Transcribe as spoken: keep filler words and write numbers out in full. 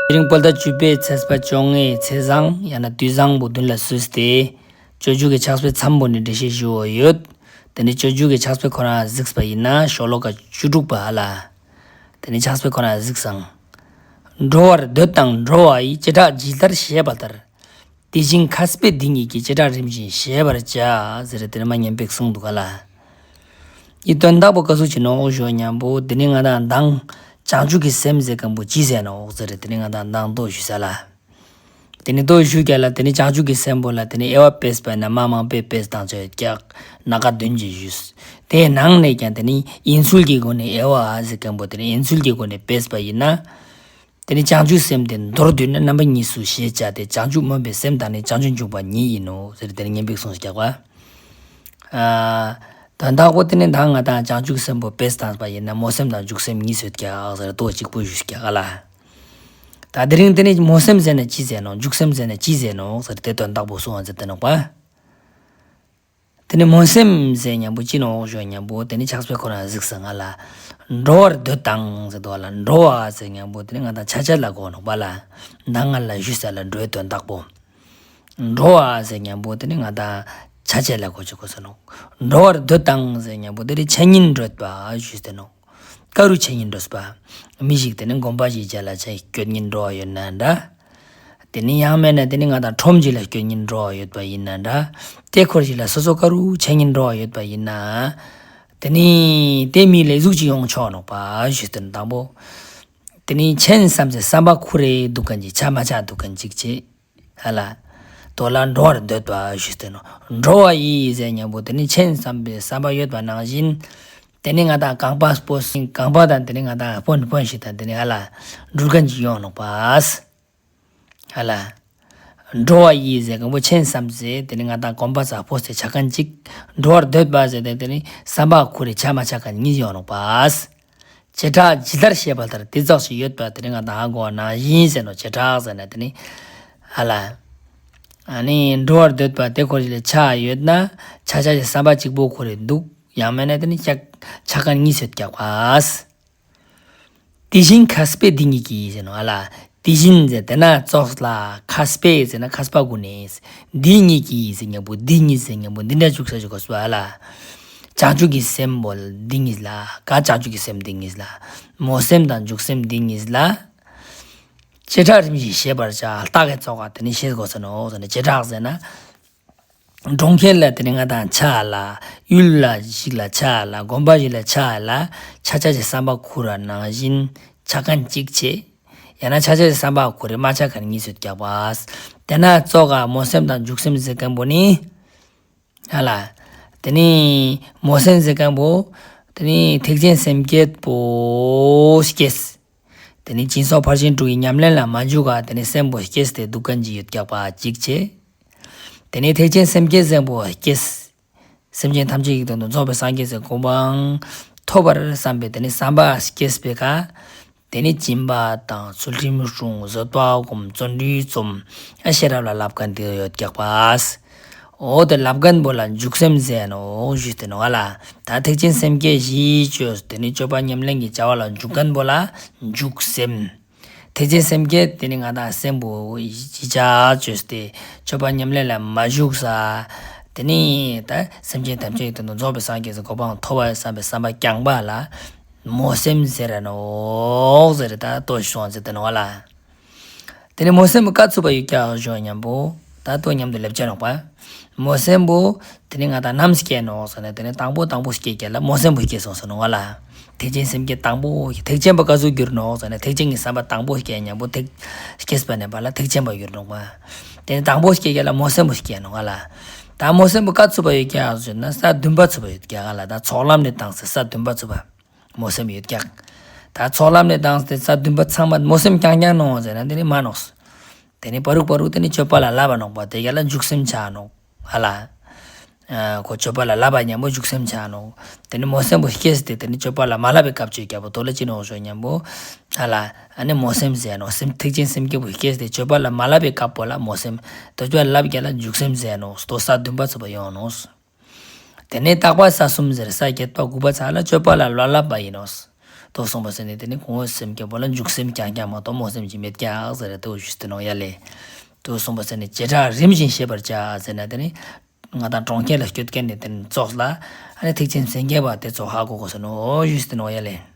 དེ་རིང་བོད་ཟླ་བཅུ་པའི་ཚེས་པ་བཅོ་ལྔའི་ཚེས་བཟང་ཡང་ན་དུས་བཟང་པོ་མདུན་ལ་བསུས་ཏེ། སྤྱོད་འཇུག་གི་ཕྱག་དཔེ་མཚམས་པོ་ནས་འགྲེལ་བཤད་ཞུ་འོ་ཡོད། དེ་ནས་སྤྱོད་འཇུག་གི་ཕྱག་དཔེ་ཁོ་རང་གཟིགས་པ་ཡིན་ན་ཤོ་ལོ་ཀ་བཅུ་དྲུག་པ་ཧ་ལ། དེ་ནས་ཕྱག་དཔེ་ཁོ་རང་གཟིགས་སང་། འགྲོ་བར་འདོད་དང་འགྲོ་བ་ཡི། བྱེ་བྲག་ཇི་ལྟར་ཤེས་པ་ལྟར། དེ་བཞིན་མཁས་པས་འདི་གཉིས་ཀྱི། བྱེ་བྲག་རིམ་བཞིན་ཤེས་པར་བྱ། ཟེར་དེ་ནས་མ་ཉན་པའི་གསུང་འདུག་ག་ལ། ཡི་དོན་དག་པོ་ཀ་ཟུག་ཅི་ནོག་ཞུ་ཉམ་པོ་དེ་ནི་ང་དང་མདང་བྱང་ཆུབ་ཀྱི་སེམས་ཟེར་མཁན་པོ་ཅི་ཟེར་ནོག་ཟེར་དེ་ནི་ང་དང་མདང་ཏོ་ཞུ་ས་ལ། དེ་ནི་ཏོ་ཞུ་རྒྱ་ལ་དེ་ནི་བྱང་ཆུབ་ཀྱི་སེམས་པོ་ལ་དེ་ནི་དབྱེ་བ་ཕེས་པ་ན་མ་མང་པོས་ཕེས་དང་ཆོས་ཀྱག་ན་ཀ་བདུན་གྱིས་ཞུས། དེའི་ནང་ནས་ཀྱང་དེ་ནི་ཡིན་ཚུལ་གྱི་སྒོ་ནས་དབྱེ་བ་ཟེར་མཁན་པོ་དེ་ནི་ཡིན་ཚུལ་གྱི་སྒོ་ནས་ཕེས་པ་ཡིན་ན། དེ་ནི་བྱང་ཆུབ་སེམས་དེ་མདོར་བསྡུས་ན་རྣམ་པ་གཉིས་སུ་ཤེས་བྱ་སྟེ་བྱང་ཆུབ་སྨོན་པའི་སེམས་དང་ནི་བྱང་ཆུབ་འཇུག་པ་ཉིད་ཡིན་ནོ་ཟེར་དེ་ནི་ཉན་པའི་གསུང་ཞིག་རྒྱག་པ། ཨ། དོན་དག་པོ་དེ་ནི་ད་ང་དང་བྱང་ཆུབ་སེམས་པོ་ཕེས་བཏང་པ་ཡིན་ན་སྨོན་སེམས་དང་འཇུག་སེམས་གཉིས་སུ་རྒྱག་ཟེར་ཏོ་གཅིག་པུ་ཞུ་རྒྱག་ག་ལ། ད་དེ་རིང་དེ་ནི་སྨོན་སེམས་ཟེར་ན་ཅི་ཟེར་ནོ་འཇུག་སེམས་ཟེར་ན་ཅི་ཟེར་ནོ་ཟེར་དེ་དོན་དག་པོ་གསུང་བ་ཟེར་དེ་ནོག་པ། དེ་ནི་སྨོན་སེམས་ཟེར་ཉམ་པོ་ཅི་ནོག་ཞུ་ཉམ་པོ་དེ་ནི་ཕྱག་དཔེ་ཁོ་རང་གཟིགས་ས་ང་ལ། འགྲོ་བར་འདོད་དང་ཟེར་དོ་ལ་འགྲོ་བ་ཟེར་ཉམ་པོ་དེ་ནི་ང་དང་ཆ་ཆ་ལ་གོ་ནོག་པ་ལ། མདང་ང་ལ་ཞུས་ས་ལ་འགྲོའི་དོན་དག་པོ། འགྲོ་བ་ཟེར་ཉམ་པོ་དེ་ནི་ང་དང་ཆ་ཆ་ལ་གོ་ཅི་གོ་ས་ནོག་འགྲོ་བར་འདོད་དང་ཟེར་ཉམ་པོ་དེ་ནི་ཆ་སྙིང་འདོད་པ་ཞུས་ཏེ་ནོག་ཀ་རུ་ཆ་སྙིང་འདོད་པ། མི་ཞིག་དེ་ནི་དགོན་པ་ཞིག་བྱ་ལ་ཆ་སྐྱོད་སྙིང་འགྲོ་བ་ཡོད་ན་འདྲ། དེ་ནི་ཡང་མེད་ན་དེ་ནི་ང་དང་ཁྲོམ་ཞིག་ལ་སྐྱོད་སྙིང་འགྲོ་བ་ཡོད་པ་ཡིན་ན་འདྲ། དེ་འཁོར་ཞིག་ལ་སོ་སོ་ཀ་རུ་ཆ་སྙིང་འགྲོ་བ་ཡོད་པ་ཡིན་ན། དེ་ནི་དེ་མི་ལས་གཟུགས་ཅིག་ཡོང་ཆོག་ནོག་པ་ཞུས་ཏེ་དང་པོ། དེ་ནི་ཆེན་བསམ་ཚེ་བསམ་པ་ཁུ་རེ་འདུག་གན་ཅིག་ཆ་མ་ཆ་འདུག་གན་ཅིག་ཅེ། ཧ་ལ། དོ་ལ་འགྲོ་བར་འདོད་པ་ཞུས་ཏེ་ནོ། འགྲོ་བ་ཡི་ཟེར་ཉམ་པོ་དེ་ནི་ཆེན་བསམ་པའི་བསམ་པ་ཡོད་པ་ནང་བཞིན། དེ་ནི་ང་དང་རྐང་པ་སྤོ་སིང་རྐང་པ་དང་དེ་ནི་ང་དང་སྤོན་སྤོན་ཞིག་དང་དེ་ནི་ཧ་ལ། འགྲུལ་གན་ཅིག་ཡོང་ནོག་པ། ཧ་ལ། འགྲོ་བ་ཡི་ཟེར་མཁན་པོ་ཆེན་བསམ་ཟེར་དེ་ནི་ང་དང་གོམ་པ་ས་སྤོ་སེ་ཆ་མཁན་ཅིག་འགྲོ་བར་འདོད་པ་ཟེར་དེ་དེ་ནི་བསམ་པ་ཁུ་རེ་ཆ་མ་ཆ་མཁན་གཉིས་ཡོང་ནོག་པ། བྱེ་བྲག་ཇི་ལྟར་ཤེས་པ་ལྟར་དེ་ཙོགས་ཤིག་ཡོད་པ་དེ་ནི་ང་དང་ཧ་གོ་བ་ནང་བཞིན་ཟེར་ནོ་བྱེ་བྲག་ཟེར་ན་དེ་ནི་ཧ་ལ། ཨ་ནི་འགྲོ་བར་འདོད་པ་དེ་ཁོ་ཞིག་ལ་ཆ་ཡོད་ན་ཆ་ཆ་ཞིག་བསམ་པ་གཅིག་པོ་ཁོ་རེ་འདུག་ཡང་མེད་ན་དེ་ནི་ཆ་ཆ་མཁན་གཉིས་སུ་རྒྱག་པ། དེ་བཞིན་མཁས་པས་འདི་གཉིས་ཀྱིས་ཟེར་ནོ་ཨ་ལ། དེ་བཞིན་ཟེར་དེ་ན་ཙོགས་ལ་མཁས་པས་ཟེར་ན་མཁས་པ་ཀུན་ནས། འདི་གཉིས་ཀྱིས་ཟེར་ཉམ་པོ་འདི་གཉིས་ཟེར་ཉམ་པོ་འདི་འདྲ་བཅུག་ས་ཞིག་གོ་སོ་ཨ་ལ། བྱང་ཆུབ་ཀྱི་སེམས་པོ་འདི་གཉིས་ལ་ག་བྱང་ཆུབ་ཀྱི་སེམས་འདི་གཉིས་ལ། སྨོན་སེམས་དང་འཇུག་སེམས་འདི་གཉིས་ལ། བྱེ་བྲག་རིམ་བཞིན་ཤེས་པར་བྱ། ལྟ་གའི་ཙོགས་ཀ་དེ་ནི་ཤེས་དགོས་ས་ནོ་ཟེར་ན་བྱེ་བྲག་ཟེར་ན། གྲོང་ཁྱེར་ལ་དེ་ནི་ང་དང་ཆ་ལ། ཡུལ་ལ་ཞིག་ལ་ཆ་ལ་དགོན་པ་ཞིག་ལ་ཆ་ལ་ཆ་ཆ་ཞིག་བསམ་པ་ཁུ་ར་ནང་བཞིན་ཆ་མཁན་གཅིག་བྱེད། ཡང་ན་ཆ་ཆ་ཞིག་བསམ་པ་ཁུ་རེ་མ་ཆ་མཁན་གཉིས་སུ་རྒྱག་པ། དེ་ན་ཙོགས་ཀ་སྨོན་སེམས་དང་འཇུག་སེམས་ཟེར་མཁན་པོ་ནི། ཧ་ལ། དེ་ནི་སྨོན་སེམས་ཟེར་མཁན་པོ། དེ་ནི་ཐེག་ཆེན་སེམས་བསྐྱེད་པོ་སྐྱེས། དེ་ནི་སྦྱིན་སོགས་ཕར་ཕྱིན་དྲུག་གི་ཉམས་ལེན་ལ་མ་འཇུག་ག་དེ་ནི་སེམས་པོ་སྐྱེས་ཏེ་འདུག་གན་གྱི་ཡོད་རྒྱག་པ་གཅིག་བྱེད། དེ་ནི་ཐེག་ཆེན་སེམས་བསྐྱེད་ཟེར་མཁན་པོ་སྐྱེས། སེམས་ཅན་ཐམས་ཅད་ཀྱི་དོན་དུ་རྫོགས་པའི་སངས་རྒྱས་སའི་གོ་འཕང་ཐོབ་པར་བསམ་པའི་དེ་ནི་བསམ་པ་སྐྱེས་པའི་ཁ། དེ་ནི་སྦྱིན་པ་དང་ཚུལ་ཁྲིམས་སྲུང་བཟོད་པ་སྒོམ་བརྩོན་འགྲུས་རྩོམ། ཨ་ཤེས་རབ་ལ་བསླབ་མཁན་དེ་ཡོད་རྒྱག་པ། འོ་དེ་བསླབ་མཁན་པོ་ལ་འཇུག་སེམས་ཟེར་ནོ་ཞུས་ཏེ་ནོ་ཨ་ལ། ད་ཐེག་ཆེན་སེམས་བསྐྱེད་བཞི་བཅོས་དེ་ནི་སྤྱོད་པ་ཉམས་ལེན་གྱི་བྱ་བ་ལ་འཇུག་མཁན་པོ་ལ་འཇུག་སེམས། ཐེག་ཆེན་སེམས་བསྐྱེད་དེ་ནི་ང་དང་སེམས་པོ་ཡིད་ཆེས་བཅོས་ཏེ་སྤྱོད་པ་ཉམས་ལེན་ལ་མ་ཞུགས་ས། དེ་ནི་ད་སེམས་ཅན་ཐམས་ཅད་ཀྱི་དོན་དུ་རྫོགས་པའི་སངས་རྒྱས་སུ་གོ་འཕང་ཐོབ་པར་བསམ་པའི་བསམ་པ་རྐྱང་པ་ལ་སྨོན་སེམས་ཟེར་ར་ནོག་ཟེར་ད་ལྟོ་ཞུ་བ་ཟེར་ཏེ་ནོ་ལ། དེ་ནི་སྨོན་སེམས་པོ་བཀའ་ཚུགས་པ་ཡོད་ཀྱང་ཞུ་བ་མཉམ་པོ་ད་ལྟོ་མཉམ་དུ་ལེབ་ཅེ་ནོག་པ། སྨོན་སེམས་པོ། དེ་ནི་ང་དང་ནམ་སྐྱེ་ནོག་ཟེར་ན་དེ་ནི་དང་པོ་དང་པོ་སྐྱེ་རྒྱ་ལ་སྨོན་སེམས་པོ་སྐྱེ་སོང་ཟེར་ནོ་ང་ལ། ཐེག་ཆེན་སེམས་བསྐྱེད་དང་པོ་ཐེག་ཆེན་པ་བཀའ་ཟུར་གྱུར་ནོག་ཟེར་ན་ཐེག་ཆེན་གྱི་བསམ་པ་དང་པོ་སྐྱེ་མཉམ་པོ་ཐེག་སྐྱེས་པ་ནས་པ་ལ་ཐེག་ཆེན་པ་གྱུར་ནོག་པ། དེ་ནི་དང་པོ་སྐྱེ་རྒྱ་ལ་སྨོན་སེམས་པོ་སྐྱེ་ནོག་ང་ལ། ད་སྨོན་སེམས་པོ་བཀའ་ཚུགས་པ་ཡོད་ཀྱང་ཟེར་ན་ས་བདུན་པ་ཚུགས་པ་ཡོད་ཀྱང་ང་ལ་ད་ཚོགས་ལམ་ནས་བཏང་སྟེ་ས་བདུན་པ་ཚུགས་པ། སྨོན་སེམས་ཡོད་ཀྱང་། ད་ཚོགས་ལམ་ནས་བཏང་སྟེ་ས་བདུན་པ་ཚང་མ་སྨོན་སེམས་རྐྱང་རྐྱང་ནོག་ཟེར་ན་དེ་ནི་མ་ནོག་དེ་ནི་པ་རུག་པ་རུག་དེ་ནི་སྤྱོད་པ་ལ་བསླབ་པ་ནོག་པ་དེ་ག་ལ་འཇུག་སེམས་ཆགས་ནོག་ཧ་ལ། ཨ་ཁོ་སྤྱོད་པ་ལ་བསླབ་པ་མཉམ་པོ་འཇུག་སེམས་ཆགས་ནོག་དེ་ནི་སྨོན་སེམས་པོ་སྐྱེས་ཏེ་དེ་ནི་སྤྱོད་པ་ལ་མ་བསླབ་པའི་སྐབས་ཅིག་རྒྱབ་པོ་དོ་ལ་ཅི་ནོག་ཞོ་མཉམ་པོ། ཧ་ལ། ཨ་ནི་སྨོན་སེམས་ཟེར་ནོག་སེམས་ཐེག་ཆེན་སེམས་བསྐྱེད་པོ་སྐྱེས་ཏེ་སྤྱོད་པ་ལ་མ་བསླབ་པའི་སྐབས་པོ་ལ་སྨོན་སེམས། དོ་སྤྱོད་བསླབ་རྒྱ་ལ་འཇུག་སེམས་ཟེར་ནོག་དོ་ས་བདུན་པ་ཚུགས་པ་ཡོང་ནོག་དེ་ནས་རྟག་པ་ས་གསུམ་ཟེར་ས་བརྒྱད་པ་དགུ་པ་ཚ་ལ་སྤྱོད་པ་ལ་བསླབ་པ་ཡིན་ནོག་དུ་གསུངས་པ་ཟེར་ནས་དེ་ནི་གོང་འོག་སེམས་བསྐྱེད་པོ་ལ་འཇུག་སེམས་རྐྱང་རྐྱང་མ་གཏོགས་སྨོན་སེམས་ཅིག་མེད་ཀྱང་ཟེར་རེ་དུ་ཞུས་ཏེ་ནོ་ཡ་ལེ། དུ་གསུངས་པ་ཟེར་ནས་བྱེ་བྲག་རིམ་བཞིན་ཤེས་པར་བྱ་ཟེར་ན་དེ་ནི། ང་དང་གྲོང་ཁྱེར་ལ་སྐྱོད་མཁན་ནི་དེ་ནི་ཙོགས་ལ། ཨ་ནི་ཐེག་ཆེན་སེམས་བསྐྱེད་པ་དེ་ཙོགས་ཧ་གོ་དགོས་ཟེར་ནོ་ཞུས་ཏེ་ནོ་ཡ་ལེ།